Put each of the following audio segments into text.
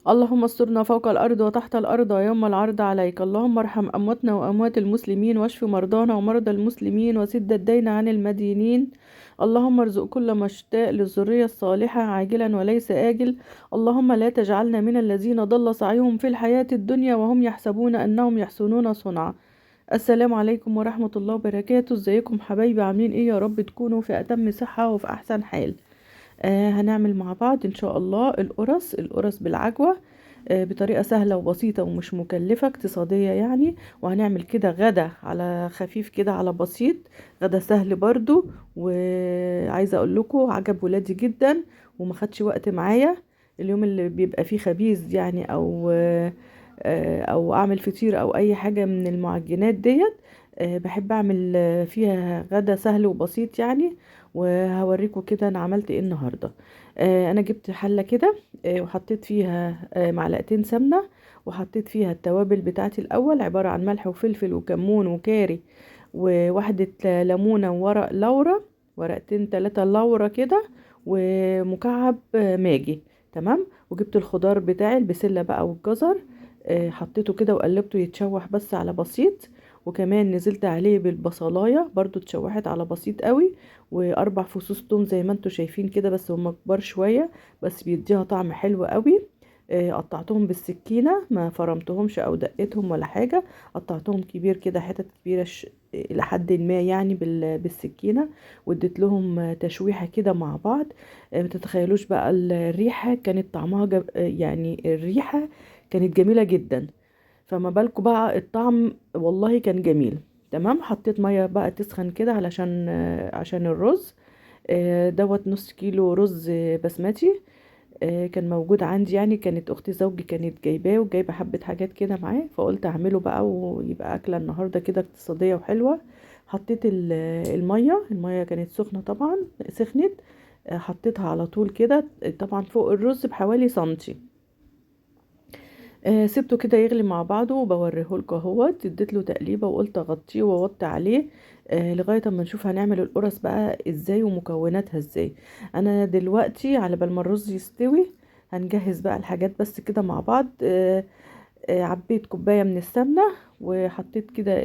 اللهم استرنا فوق الأرض وتحت الأرض ويوم العرض عليك. اللهم ارحم أمواتنا وأموات المسلمين، واشف مرضانا ومرضى المسلمين، وسد الدين عن المدينين. اللهم ارزق كل مشتاق للذرية الصالحة عاجلا وليس آجل. اللهم لا تجعلنا من الذين ضل سعيهم في الحياة الدنيا وهم يحسبون أنهم يحسنون صنعا. السلام عليكم ورحمة الله وبركاته. ازيكم حبايبي؟ عاملين ايه؟ يا رب تكونوا في أتم صحة وفي أحسن حال. هنعمل مع بعض ان شاء الله القرص بالعجوة، بطريقة سهلة وبسيطة ومش مكلفة اقتصادية يعني. وهنعمل كده غدا على خفيف كده على بسيط، غدا سهل برضو، وعايزة اقول لكم عجب ولادي جدا وما خدش وقت معايا. اليوم اللي بيبقى فيه خبيز يعني او اعمل فطير او اي حاجة من المعجنات ديت، بحب اعمل فيها غدا سهل وبسيط يعني. وهوريكم كده انا عملت ايه النهارده. انا جبت حله كده، وحطيت فيها معلقتين سمنه، وحطيت فيها التوابل بتاعتي الاول، عبارة عن ملح وفلفل وكمون وكاري وواحدة ليمونه وورق لورا، ورقتين 3 لورا كده، ومكعب ماجي. تمام. وجبت الخضار بتاعي، البسله بقى والجزر، حطيته كده وقلبته يتشوح بس على بسيط، وكمان نزلت عليه بالبصلايه برضو اتشوحت على بسيط قوي، و4 فصوص توم زي ما انتوا شايفين كده، بس هم كبار شوية بس بيديها طعم حلو قوي. قطعتهم بالسكينة، ما فرمتهمش او دقيتهم ولا حاجة، قطعتهم كبير كده، حتت كبيرة الى حد ما يعني بالسكينة، واديت لهم تشويحه كده مع بعض. ما تتخيلوش بقى الريحة كانت طعمها يعني الريحة كانت جميلة جدا، فما بالكم بقى الطعم، والله كان جميل. تمام. حطيت مية بقى تسخن كده عشان الرز. دوت نص كيلو رز بسمتي، كان موجود عندي يعني، كانت اختي زوجي كانت جايباه وجايبه حبه حاجات كده معاه، فقلت اعمله بقى ويبقى اكله النهارده كده اقتصادية وحلوه. حطيت المية كانت سخنة طبعا، سخنت، حطيتها على طول كده طبعا فوق الرز بحوالي سنتي. سبته كده يغلي مع بعضه وبوريهولكوا اهوت. اديت له تقليبه وقلت اغطيه واوطي عليه، لغاية اما نشوف هنعمل القرص بقى ازاي ومكوناتها ازاي. انا دلوقتي على بال ما الرز يستوي هنجهز بقى الحاجات بس كده مع بعض. عبيت كوباية من السمنة وحطيت كده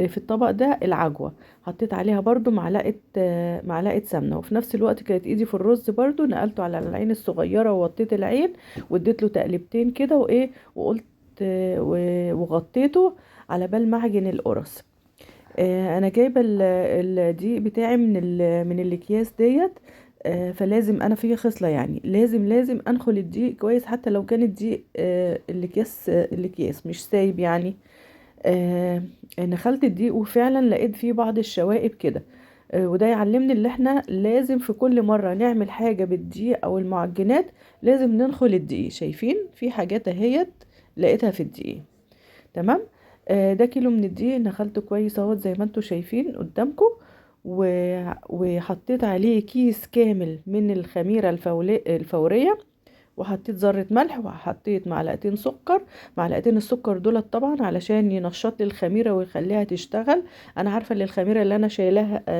في الطبق ده العجوه، حطيت عليها برضو معلقه سمنه، وفي نفس الوقت كانت ايدي في الرز برضو، نقلته على العين الصغيرة ووطيت العين واديت له تقليبتين كده وايه، وقلت، وغطيته على بال ما اعجن القرص. انا جايبه الدقيق بتاعي من الاكياس ديت، فلازم انا في خصلة يعني لازم انخل الدقيق كويس، حتى لو كان الدقيق، الاكياس مش سايب يعني. نخلت الدقيق وفعلا لقيت فيه بعض الشوائب كده، وده يعلمني اللي احنا لازم في كل مرة نعمل حاجة بالدقيق او المعجنات لازم ننخل الدقيق. شايفين في حاجات اهيت لقيتها في الدقيق. تمام. ده كيلو من الدقيق نخلته كويس اهوت زي ما انتوا شايفين قدامكم، وحطيت عليه كيس كامل من الخميرة الفورية، وحطيت ذرة ملح، وحطيت معلقتين سكر. معلقتين السكر دولت طبعا علشان ينشط لي الخميرة ويخليها تشتغل. انا عارفة ان الخميرة اللي انا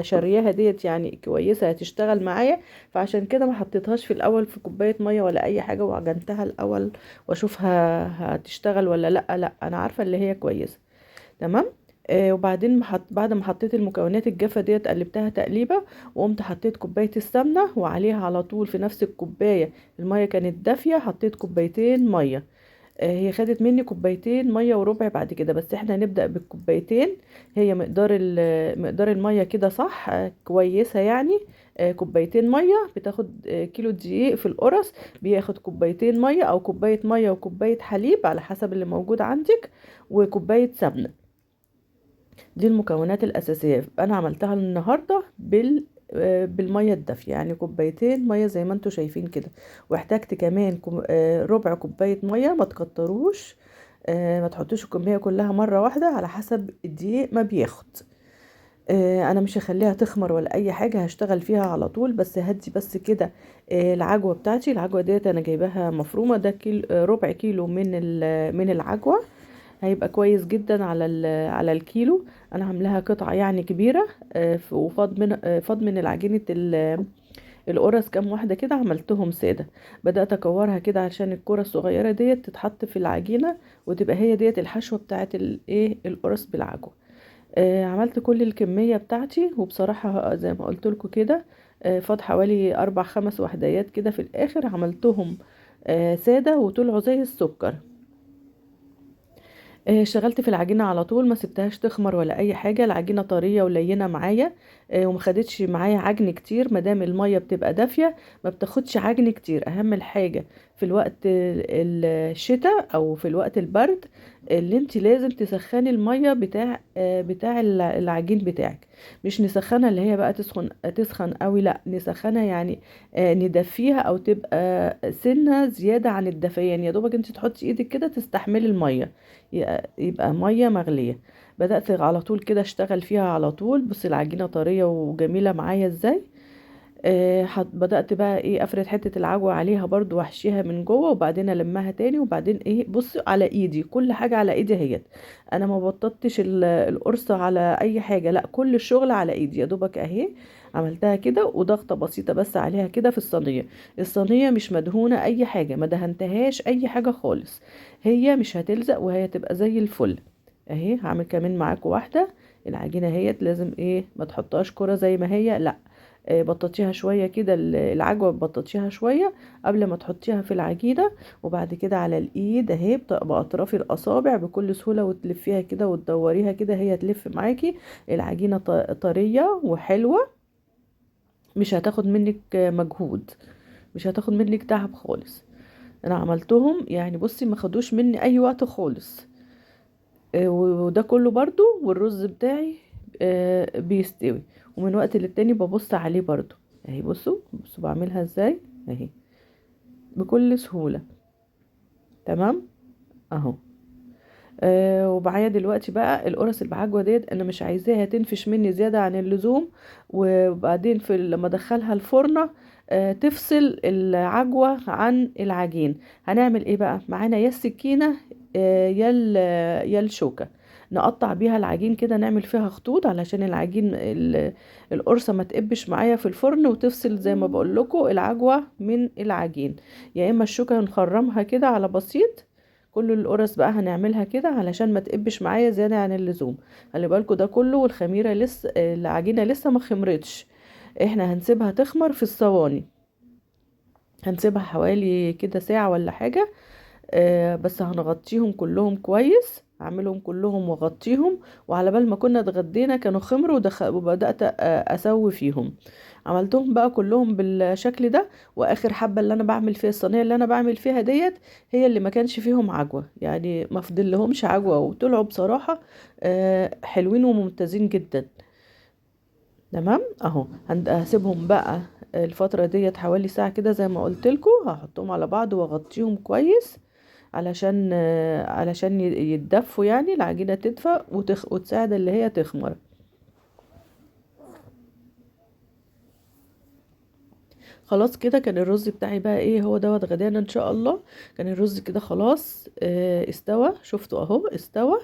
شارياها ديت يعني كويسة هتشتغل معايا، فعشان كده ما حطيتهاش في الاول في كوباية مية ولا اي حاجة، وعجنتها الاول واشوفها هتشتغل ولا لا. لا انا عارفة اللي هي كويسة. تمام. وبعدين بعد ما حطيت المكونات الجافة ديت قلبتها تقليبة، وقمت حطيت كوباية السمنة وعليها على طول في نفس الكوباية المية كانت دافية، حطيت كوبايتين مية. هي خدت مني كوبايتين مية وربع بعد كده، بس احنا هنبدأ بالكوبايتين. هي مقدار المية كده صح، كويسة يعني. كوبايتين مية بتاخد، كيلو دقيق في القرص بياخد كوبايتين مية، او كوباية مية وكوباية حليب على حسب اللي موجود عندك، وكوباية سمنة. دي المكونات الأساسية. أنا عملتها النهاردة بالمية الدافية، يعني كوبايتين مية زي ما انتوا شايفين كده. واحتاجت كمان ربع كوباية مية، ما تكتروش، ما تحطوش الكمية كلها مرة واحدة، على حسب الدقيق ما بياخد. انا مش هخليها تخمر ولا اي حاجة، هشتغل فيها على طول، بس هدي بس كده. العجوة بتاعتي، العجوة ديت انا جايباها مفرومة، ده ربع كيلو من العجوة، هيبقى كويس جدا على الكيلو. انا عاملاها قطعة يعني كبيرة، وفاض من، فاض من العجينة القرص كام واحدة كده عملتهم ساده. بدات اكورها كده عشان الكره الصغيرة ديت تتحط في العجينة، وتبقى هي ديت الحشوه بتاعه الايه القرص بالعجوه. عملت كل الكمية بتاعتي، وبصراحة زي ما قلت لكم كده فاض حوالي 4-5 وحدايات كده في الاخر، عملتهم ساده وطلعوا زي السكر. اشتغلت في العجينة على طول، ما سبتهاش تخمر ولا اي حاجة. العجينة طرية ولينة معايا، وما خدتش معايا عجن كتير. مادام المية بتبقى دافية ما بتاخدش عجن كتير. اهم الحاجة في الوقت الشتاء او في الوقت البرد اللي انت لازم تسخني المية بتاع العجين بتاعك. مش نسخنها اللي هي بقى تسخن قوي، لا نسخنها يعني ندفيها او تبقى سنة زيادة عن الدفيان، يعني يا دوبك انت تحطي ايدك كده تستحملي المية، يبقى مية مغليه. بدات على طول كده اشتغل فيها على طول. بصي العجينة طرية وجميلة معايا ازاي. بدات بقى افرد حتة العجوه عليها برضو واحشيها من جوه، وبعدين المها تاني، وبعدين بصي على ايدي، كل حاجة على ايدي اهيت. انا ما بططتش القرصه على اي حاجة، لا كل الشغل على ايدي يا دوبك اهي. عملتها كده وضغطه بسيطة بس عليها كده في الصينية. الصينية مش مدهونه اي حاجة، ما دهنتهاش اي حاجة خالص، هي مش هتلزق وهي تبقى زي الفل اهي. هعمل كمان معاكم واحدة. العجينة اهيت لازم ما تحطهاش كره زي ما هي، لا بططيها شوية كده، العجوه بططيها شوية قبل ما تحطيها في العجينة، وبعد كده على الايد اهي باطراف الاصابع بكل سهولة، وتلفيها كده وتدوريها كده، هي تلف معاكي. العجينة طرية وحلوه، مش هتاخد منك مجهود، مش هتاخد منك تعب خالص. انا عملتهم يعني بصي ما خدوش مني اي وقت خالص. وده كله برضو. والرز بتاعي بيستوي، ومن وقت للتاني ببص عليه برضو اهي. بصوا بعملها ازاي اهي بكل سهولة. تمام اهو. ومعايا دلوقتي بقى القرص البعجوة ديت، انا مش عايزاها تنفش مني زيادة عن اللزوم، وبعدين لما ادخلها الفرن، تفصل العجوة عن العجين. هنعمل ايه بقى؟ معانا يا السكينة، يا الشوكة، نقطع بيها العجين كده، نعمل فيها خطوط علشان العجين القرصة ما تقبش معايا في الفرن وتفصل زي ما بقول لكم العجوة من العجين. يا اما الشوكة نخرمها كده على بسيط. كل القرص بقى هنعملها كده علشان ما تقبش معايا زيادة عن اللزوم. خلي بالكم ده كله والخميرة لسه، العجينة لسه ما خمرتش، احنا هنسيبها تخمر في الصواني، هنسيبها حوالي كده ساعة ولا حاجة، بس هنغطيهم كلهم كويس. هعملهم كلهم واغطيهم، وعلى بال ما كنا اتغدينا كانوا خمروا وبدأت اسوي فيهم. عملتهم بقى كلهم بالشكل ده. واخر حبة اللي انا بعمل فيها الصينية اللي انا بعمل فيها ديت هي اللي ما كانش فيهم عجوة، يعني ما فضلهمش عجوة، وطلعوا بصراحة، حلوين وممتازين جدا. تمام اهو. هسيبهم بقى الفترة ديت حوالي ساعة كده زي ما قلت لكم، هحطهم على بعض واغطيهم كويس علشان يتدفوا، يعني العجينة تدفى وتساعد اللي هي تخمر. خلاص كده كان الرز بتاعي بقى ايه هو دوت غدانا ان شاء الله. كان الرز كده خلاص، استوى، شفتوا اهو استوى.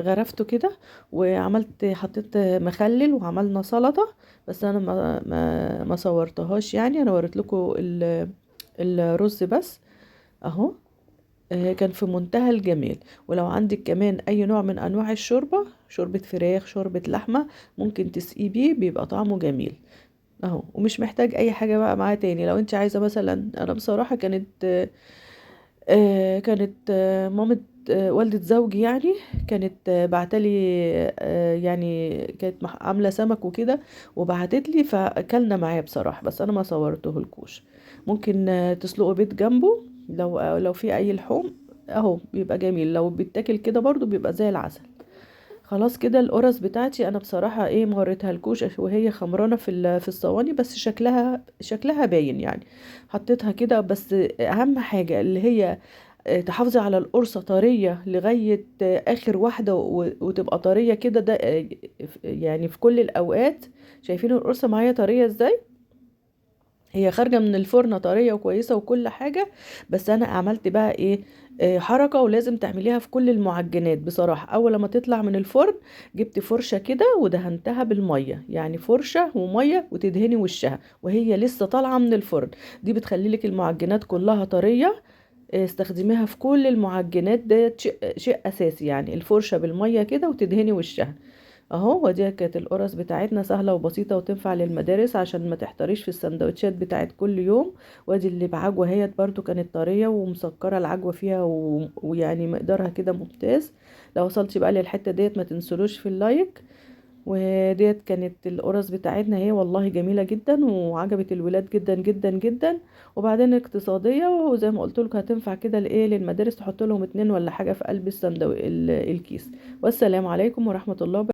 غرفته كده، وعملت حطيت مخلل وعملنا سلطة، بس انا ما صورتهاش، يعني انا وريت لكم الرز بس اهو. كان في منتهى الجمال. ولو عندك كمان اي نوع من انواع الشوربة، شوربة فراخ، شوربة لحمة، ممكن تسقيه بيه، بيبقى طعمه جميل اهو، ومش محتاج اي حاجة بقى معاه تاني. لو انت عايزة مثلا، انا بصراحة كانت مامة، والدة زوجي يعني كانت، بعتلي، يعني كانت عاملة سمك وكده وبعتت لي، فاكلنا معايا بصراحة، بس انا ما صورتهولكوش. ممكن تسلقوا بيض جنبه لو في اي لحوم اهو، بيبقى جميل. لو بيتاكل كده برضو بيبقى زي العسل. خلاص كده القرص بتاعتي انا بصراحة ما وريتها لكوش وهي خمرانة في الصواني، بس شكلها باين يعني. حطيتها كده، بس اهم حاجة اللي هي تحافظي على القرصة طرية لغاية اخر واحدة وتبقى طرية كده. ده، يعني في كل الاوقات. شايفين القرصة معايا طرية ازاي؟ هي خارجه من الفرن طرية وكويسة وكل حاجة، بس انا عملت بقى ايه، حركة ولازم تعمليها في كل المعجنات بصراحة. اول ما تطلع من الفرن جبت فرشه كده ودهنتها بالمية، يعني فرشه ومية، وتدهني وشها وهي لسه طالعه من الفرن. دي بتخلي لك المعجنات كلها طرية. استخدميها في كل المعجنات، ده شيء اساسي يعني، الفرشة بالمية كده وتدهني وشها اهو. ودي كانت القرص بتاعتنا، سهلة وبسيطة وتنفع للمدارس عشان ما تحتريش في السندوتشات بتاعت كل يوم. وادي اللي بعجوه اهيت برضو كانت طرية ومسكره العجوه فيها ويعني مقدارها كده ممتاز. لو وصلتي بقى للحتة ديت ما تنسلوش في ال like. وديت كانت القرص بتاعتنا اهي، والله جميلة جدا وعجبت الولاد جدا جدا جدا. وبعدين اقتصادية، وزي ما قلت لكم هتنفع كده لايه للمدارس، تحط لهم 2 ولا حاجة في قلب الصندوق الكيس. والسلام عليكم ورحمة الله وبركاته.